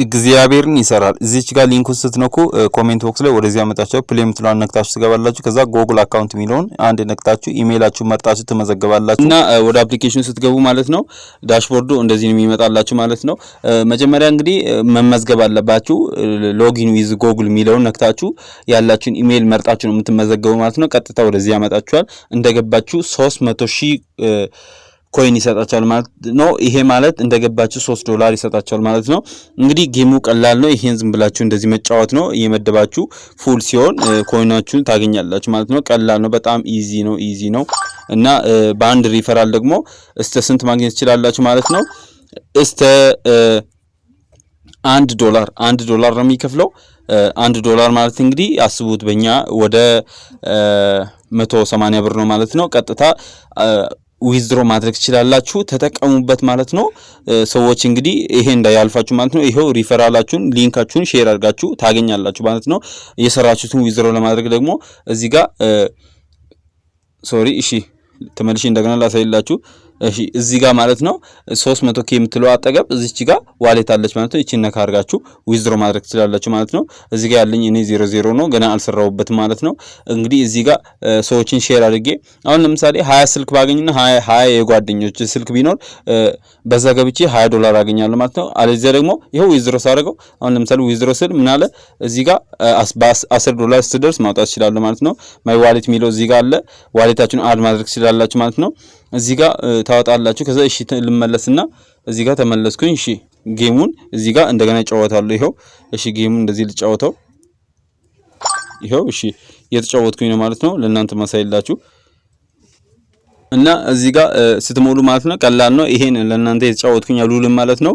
እግዚአብሔርን ይሰራል። እዚች ጋር link ኡን ስትነኩ comment box ላይ ወደዚህ ያመጣችኋል። Play የምትለዋን ነክታችሁ ትገባላችሁ። ከዛ Google account የሚለውን አንድ ነክታችሁ ኢሜይላችሁ መርጣችሁ ትመዘገባላችሁ እና ወደ application ኑ ስትገቡ ማለት ነው dashboard ኡ እንደዚህ ነው የሚመጣላችሁ ማለት ነው። መጀመሪያ እንግዲህ መመዝገብ አለባችሁ። Login with Google የሚለውን ነክታችሁ ያላችሁን ኢሜይል መርጣችሁ ነው የምትመዘገቡ ማለት ነው። ቀጥታ ወደዚህ ያመጣችኋል። እንደገባችሁ 300,000 coin ይሰጣችኋል ማለት ነው። ይሄ ማለት እንደገባችሁ 3 ዶላር ይሰጣችኋል ማለት ነው። እንግዲህ game ኡ ቀላል ነው። ይሄን ዝም ብላችሁ እንደዚህ መጫወት ነው። እየመደባችሁ full ሲሆን coin ኣችሁን ታገኛላችሁ ማለት ነው። ቀላል ነው። በጣም easy ነው። Easy ነው እና በአንድ ሪፈራል ደግሞ እስከ ስንት ማግኘት ትችላላችሁ ማለት ነው? እስከ 1 ዶላር፣ 1 ዶላር ነው የሚከፍለው። 1 ዶላር ማለት እንግዲህ አስቡት በእኛ ወደ 180 ብር ነው ማለት ነው። ቀጥታ withdraw ማድረግ ትችላላችሁ። ተጠቀሙበት ማለት ነው። ሰዎች እንግዲህ ይሄ እንዳያልፋችሁ ማለት ነው። ይሄው referral ኣችሁን link ኣችሁን share አድርጋችሁ ታገኛላችሁ ማለት ነው። የሰራችሁትን withdraw ለማድረግ ደግሞ እዚህ ጋር፣ sorry፣ እሺ ተመልሼ እንደገና ላሳይላችሁ። እሺ፣ እዚህ ጋር ማለት ነው 300 K የምትለው አጠገብ እዚች ጋር wallet አለች ማለት ነው። እቺን ነካ አድርጋችሁ withdraw ማድረግ ትችላላችሁ ማለት ነው። እዚህ ጋር ያለኝ እኔ 00 ነው፣ ገና አልሰራሁበትም ማለት ነው። እንግዲህ እዚህ ጋር ሰዎችን share አድርጌ አሁን ለምሳሌ 20 ስልክ ባገኝና 20 የጓደኞች ስልክ ቢኖር በዛ ገብቼ 20 ዶላር አገኛለሁ ማለት ነው። አለዚያ ደግሞ ይኸው withdraw ሳደርገው አሁን ለምሳሌ withdraw ስል ምን አለ? እዚህ ጋር በ10 ዶላር ስትደርስ ማውጣት ትችላለህ ማለት ነው። My wallet የሚለው እዚህ ጋር አለ። Wallet ኣችሁን add ማድረግ ትችላላችሁ ማለት ነው። እዚህ ጋር ታወጣላችሁ። ከዛ እሺ ልመለስና እዚህ ጋር ተመለስኩኝ። እሺ፣ game ኡን እዚህ ጋር እንደገና እጫወታለሁ። ይኸው እሺ፣ game ኡን እንደዚህ ልጫወተው። ይኸው እሺ፣ እየተጫወትኩኝ ነው ማለት ነው። ለእናንተ ማሳይላችሁ እና እዚህ ጋር ስትሞሉ ማለት ነው ቀላል ነው። ይሄን ለእናንተ የተጫወትኩኝ አሉልም ማለት ነው።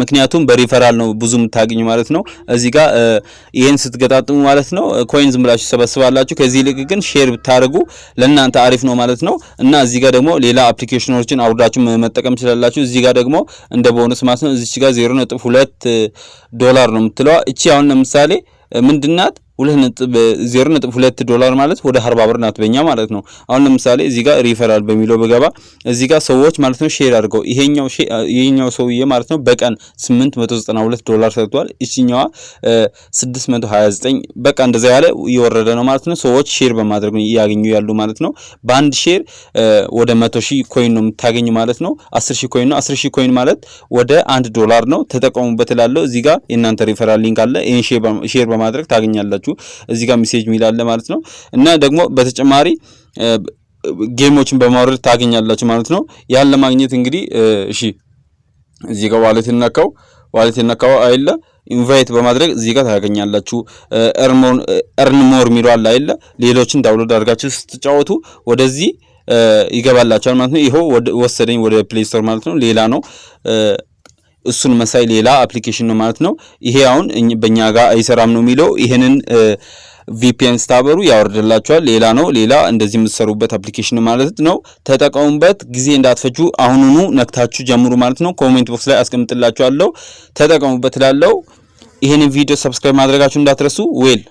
ምክንያቱም በሪፈራል ነው ብዙ የምታገኙ ማለት ነው። እዚህ ጋር ይሄን ስትገጣጥሙ ማለት ነው coin ዝም ብላችሁ ሰበስባላችሁ። ከዚህ ይልቅ ግን share ብታደርጉ ለእናንተ አሪፍ ነው ማለት ነው። እና እዚህ ጋር ደግሞ ሌላ application ኖችን አውርዳችሁ መጠቀም ትችላላችሁ። እዚህ ጋር ደግሞ እንደ ቦነስ ማለት ነው እዚች ጋር 0.2 ዶላር ነው የምትለዋ። እቺ አሁን ለምሳሌ ምንድናት? 0.2 ዶላር ማለት ወደ 40 ብር ናት በእኛ ማለት ነው። አሁን ለምሳሌ እዚህ ጋር ሪፈራል በሚለው በገባ እዚህ ጋር ሰዎች ማለት ነው share አድርገው ይሄኛው ሰውዬ ማለት ነው በቀን 892 ዶላር ሰርቷል። እቺኛዋ 629፣ በቃ እንደዛ ያለ እየወረደ ነው ማለት ነው። ሰዎች share በማድረግ ነው እያገኙ ያሉ ማለት ነው። በአንድ share ወደ 100,000 coin ነው የምታገኙ ማለት ነው። 10,000 coin ነው። 10,000 coin ማለት ወደ 1 ዶላር ነው። ተጠቀሙበት እላለሁ። እዚህ ጋር የእናንተ referral link አለ። ይሄን share በማድረግ ታገኛላችሁ። እዚህ ጋር message ሚል አለ ማለት ነው። እና ደግሞ በተጨማሪ game ኦችን በማውረድ ታገኛላችሁ ማለት ነው። ያን ለማግኘት እንግዲህ እሺ እዚህ ጋር wallet ነካው አይደለ? Invite በማድረግ እዚህ ጋር ታገኛላችሁ። Earn more የሚለው አለ አይደለ? ሌሎችን download አድርጋችሁ ስትጫወቱ ወደዚህ ይገባላችኋል ማለት ነው። ይኸው ወሰደኝ ወደ Play Store ማለት ነው። ሌላ ነው፣ እሱን መሳይ ሌላ application ነው ማለት ነው። ይሄ አሁን በእኛ ጋር አይሰራም ነው የሚለው። ይሄንን VPN ስታበሩ ያወርድላችኋል። ሌላ ነው፣ ሌላ እንደዚህ የምትሰሩበት application ማለት ነው። ተጠቀሙበት፣ ጊዜ እንዳትፈጁ፣ አሁኑኑ ነክታችሁ ጀምሩ ማለት ነው። Comment box ላይ አስቀምጥላችኋለሁ። ተጠቀሙበት እላለሁ። ይሄንን ቪዲዮ subscribe ማድረጋችሁ እንዳትረሱ። Well.